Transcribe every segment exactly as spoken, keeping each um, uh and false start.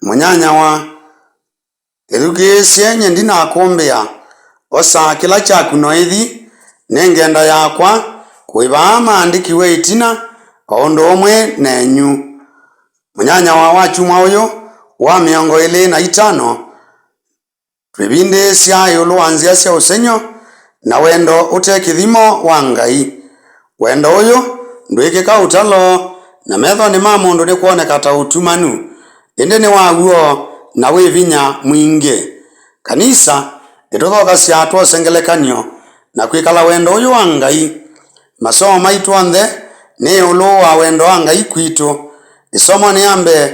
Mũnyanyawa, ĩthukĩĩsye, nyie ndinakũmbĩa. Osa kĩla kyaku na ũithi, nĩ ngenda yakwa kũĩvaa maandĩkiwe ĩtina, o ũndũ ũmwe nenyu. Mũnyanyawa wa kyumwa ũyũ wa mĩongo ĩlĩ na itano, twĩvindĩĩsya ĩũlũ wa nzĩa sya ũsengy'o na wendo ũte kĩthimo wa Ngai. Wendo ũyũ ndwĩkĩka ũtalo, na methonĩ ma mũndũ nĩkwoneka ta ũtumanu, ĩndĩ nĩ wa w'o na wĩ vinya mwingĩ. Kanisa ĩtũthokasya twose ngelekany'o na kwĩkala wendo ũyũ wa Ngai. Masomo maitũ onthe nĩ ĩũlũ wa wendo wa Ngai kwitũ. Ĩsomonĩ ya mbee,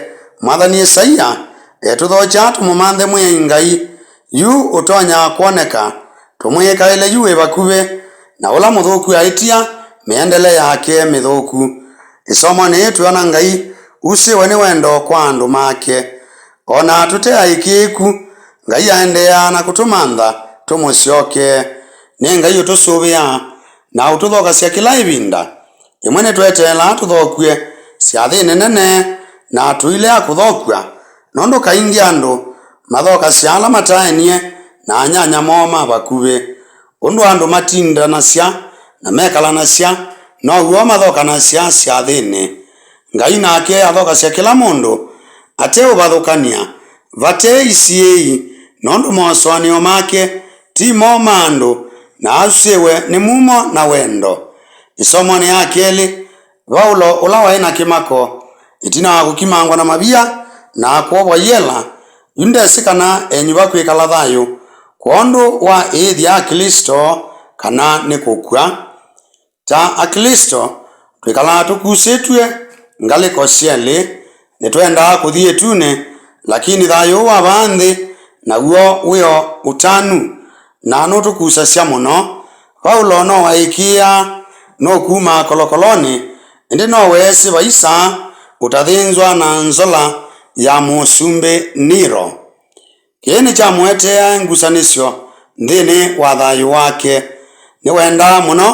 mwathani Ĩsaia etũthokya tũmũmanthe Mwĩai Ngai yu ũtonya kwoneka, tũmwĩkaĩle yu wĩ vakuvĩ, na ũla mũthũku aĩtya mĩendele yake mĩthũku. Ĩsomonĩ yĩĩ twĩona Ngai usĩwe nĩ wendo kwa andũ make. O na tũte aĩkĩĩku, Ngai aendeeaa na kũtũmantha tũmũsyokee. Nĩ Ngai ũtũsũvĩaa na ũtũthokasya kĩla ĩvinda. Ĩmwe nĩtweteelaa tũthokw'e syathĩnĩ nene na tũilea kũthokw'a, nũndũ kaingĩ andũ mathokasya ala mataenie na anyanya moo ma vakuvĩ. Ũndũ andũ matindanasya na mekalanasya, now'o mathokanasya syathĩnĩ. Ngai nake athokasya kĩla mũndũ ateũvathũkany'a, vate isiĩĩi, nũndũ mosũanĩo make ti mo ma andũ, na asw'ĩwe nĩ mumo na wendo. Ĩsomonĩ ya kelĩ, Vaulo, ũla waĩ na kĩmako ĩtina wa kũkimangwa na mavia na kwovwa iela, yu ndesĩ kana enyuva kwĩkala thayũ kwondũ wa ĩĩthya ya Klĩsto kana nĩ kũkw'a. Ta Aklĩsto, twĩkalaa tũkusĩtw'e ngalĩko syelĩ. Nĩtwendaa kũthi ĩtunĩ, lakini thayũ wa vaa nthĩ naw'o wĩ o ũtanu, na nũtũkusasya mũno. Vaulo no waĩkĩĩaa nũkuma kolokolonĩ, ĩndĩ no weesĩ vai saa ũtathĩnzwa na nzola ya Mũsumbĩ Nero. Kĩĩ nĩkyamũeteae ngusanĩsyo nthĩnĩ wa thayũ wake. Nĩwendaa mũno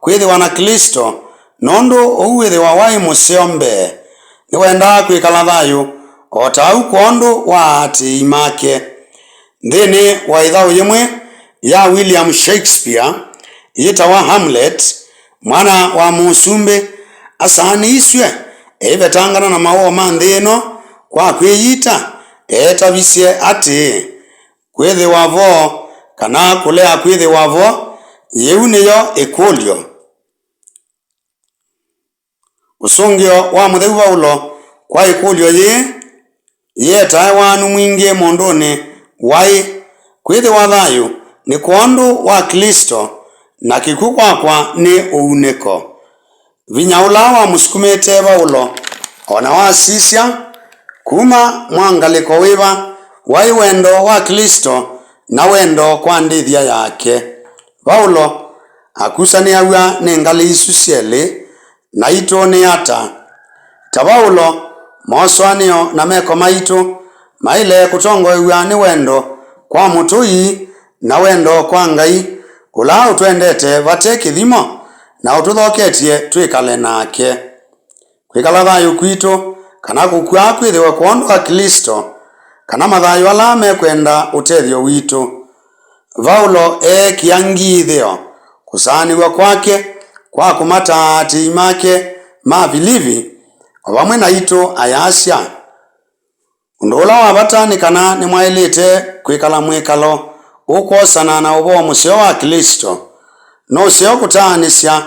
kwĩthĩwa na Klĩsto, nũndũ ũu wĩthĩwa waĩ mũseo mbee. Nĩwendaa kwĩkala thayũ o ta ũu kwondũ wa aatĩĩi make. Nthĩnĩ wa ĩthaũ yĩmwe ya William Shakespeare yĩtawa Hamlet, mwana wa mũsumbĩ asaanĩisw'e eĩvetangana na mawoo ma nthĩ ĩno kwa kwĩyita, eetavisye atĩĩ, "Kwĩthĩwa vo, kana kũlea kwĩthĩwa vo, yĩu nĩyo ĩkũlyo." Ũsũngĩo wa mũtheu Vaulo kwa ĩkũlyo yĩĩ yĩetae waanu mwingĩ mũndũnĩ waĩ, "Kwĩthĩwa thayũ nĩ kwondũ wa Klĩsto, na kĩkw'ũ kwakwa nĩ ũunĩko." Vinya ũla wamũsukumĩte Vaulo o na wasisya kuma mwangalĩko wĩva waĩ wendo wa Klĩsto na wendo kwa ndĩthya yake. Vaulo akusanĩaw'a nĩ ngalĩ isu syelĩ, naitũ nĩ ata? Ta Vaulo, mosũanĩo na meko maitũ maĩle kũtongoew'a nĩ wendo kwa Mũtũi na wendo kwa Ngai, ũla ũtwendete vate kĩthimo na ũtũthoketye twĩkale nake. Kwĩkala thayũ kwitũ kana kũkw'a kwĩthĩwe kwondũ wa Klĩsto, kana mathayũ ala mekwenda ũtethyo witũ. Vaulo eekĩa ngiithĩo kũsaanĩw'a kwake kwa kũmataa aatĩĩi make ma Vilivi, o vamwe naitũ ayasya, ũndũ ũla wa vata nĩ kana nĩmwaĩlĩte kwĩkala mwĩkalo ũkwosana na ũvoo mũseo wa Klĩsto. Nũseo kũtaanĩsya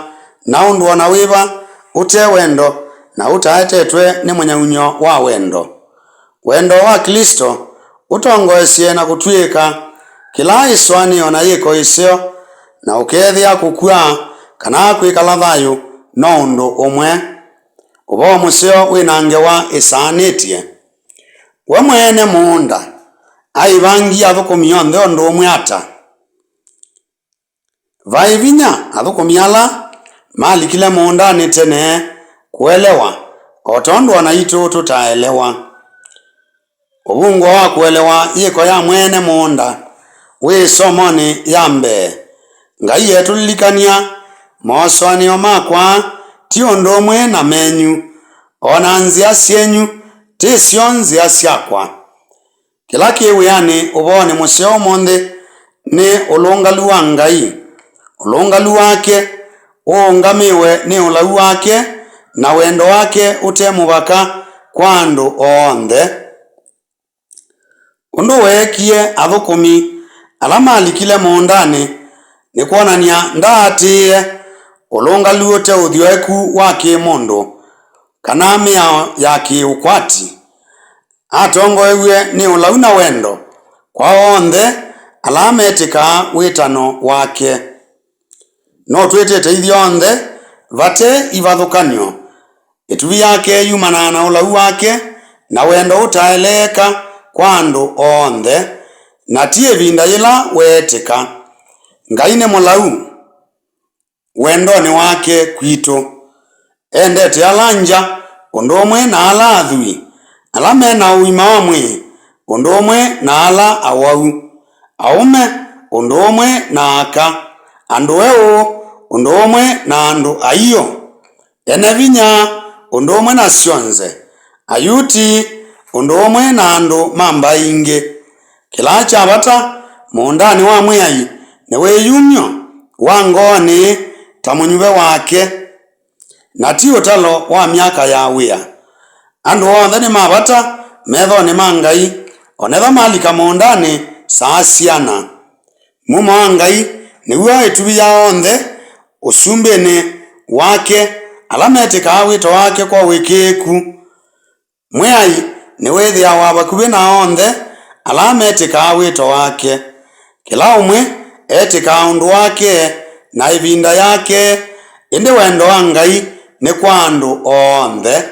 na ũndũ o na wĩva ũte wendo na ũtaetetwe nĩ mũnyauny'o wa wendo. Wendo wa Klĩsto ũtongoesye na kũtw'ĩĩka kĩla ĩsũanĩo na yĩko ĩseo, na ũkeethĩa kũkw'a kana kwĩkala thayũ no ũndũ ũmwe. Ũvoo mũseo wĩ na ngewa ĩsaanĩtye. We mwene mũũnda aĩvangie athũkũmi onthe ũndũ ũmwe ata? Vaĩ vinya athũkũmi ala malikile mũũndanĩ tene kũelewa, o tondũ o naitũ tũtaelewa. Ũvungũo wa kũelewa yĩko ya mwene mũũnda wĩ ĩsomonĩ ya mbee. Ngai etũlilikany'a, "Mosũanĩo makwa ti ũndũ ũmwe na menyu, o na nzĩa syenyu ti syo nzĩa syakwa." Kĩla kĩ wĩanĩ ũvoonĩ mũseo ũmũnthĩ nĩ ũlũngalu wa Ngai. Ũlũngalu wake ũũngamĩwe nĩ ũlau wake na wendo wake ũte mũvaka kwa andũ onthe. Ũndũ weekie athũkũmi ala malikile mũũndanĩ nĩ kwonany'a ndaatĩĩe ũlũngalu ũte ũthyoeku wa kĩ-mũndũ kana mĩao ya kĩ-ũkwati. Atongoew'e nĩ ũlau na wendo kwa onthe ala metĩkaa wĩtano wake. No twĩtĩte ithyonthe vate ivathũkany'o. Ĩtuvi yake yumanaa na ũlau wake na wendo ũtaeleeka kwa andũ onthe, na ti ĩvinda yĩla weetĩka. Ngai nĩ mũlau wendonĩ wake kwitũ. Endete ala ngya ũndũ ũmwe na ala athwii, ala me na ũima wa mwĩĩ ũndũ ũmwe na ala awau, aũme ũndũ ũmwe na aka, andũ eũ ũndũ ũmwe na andũ aiũ, ene vinya ũndũ ũmwe na syonze, ayuti ũndũ ũmwe na andũ ma mbaĩ ingĩ. Kĩla kya vata mũũndanĩ wa Mwĩai nĩ wĩyumyo wa ngoonĩ ta mũnyuve wake, na ti ũtalo wa myaka ya wĩa. Andũ onthe nĩ ma vata methonĩ ma Ngai, onetha malika mũũndanĩ saa syana. Mumo wa Ngai nĩw'o ĩtuvi ya onthe ũsumbĩnĩ wake ala metĩkaa wĩto wake kwa ũĩkĩĩku. Mwĩai nĩwĩthĩawa vakuvĩ na onthe ala metĩkaa wĩto wake. Kĩla ũmwe etĩkaa ũndũ wake na ĩvinda yake, ĩndĩ wendo wa Ngai nĩ kwa andũ onthe.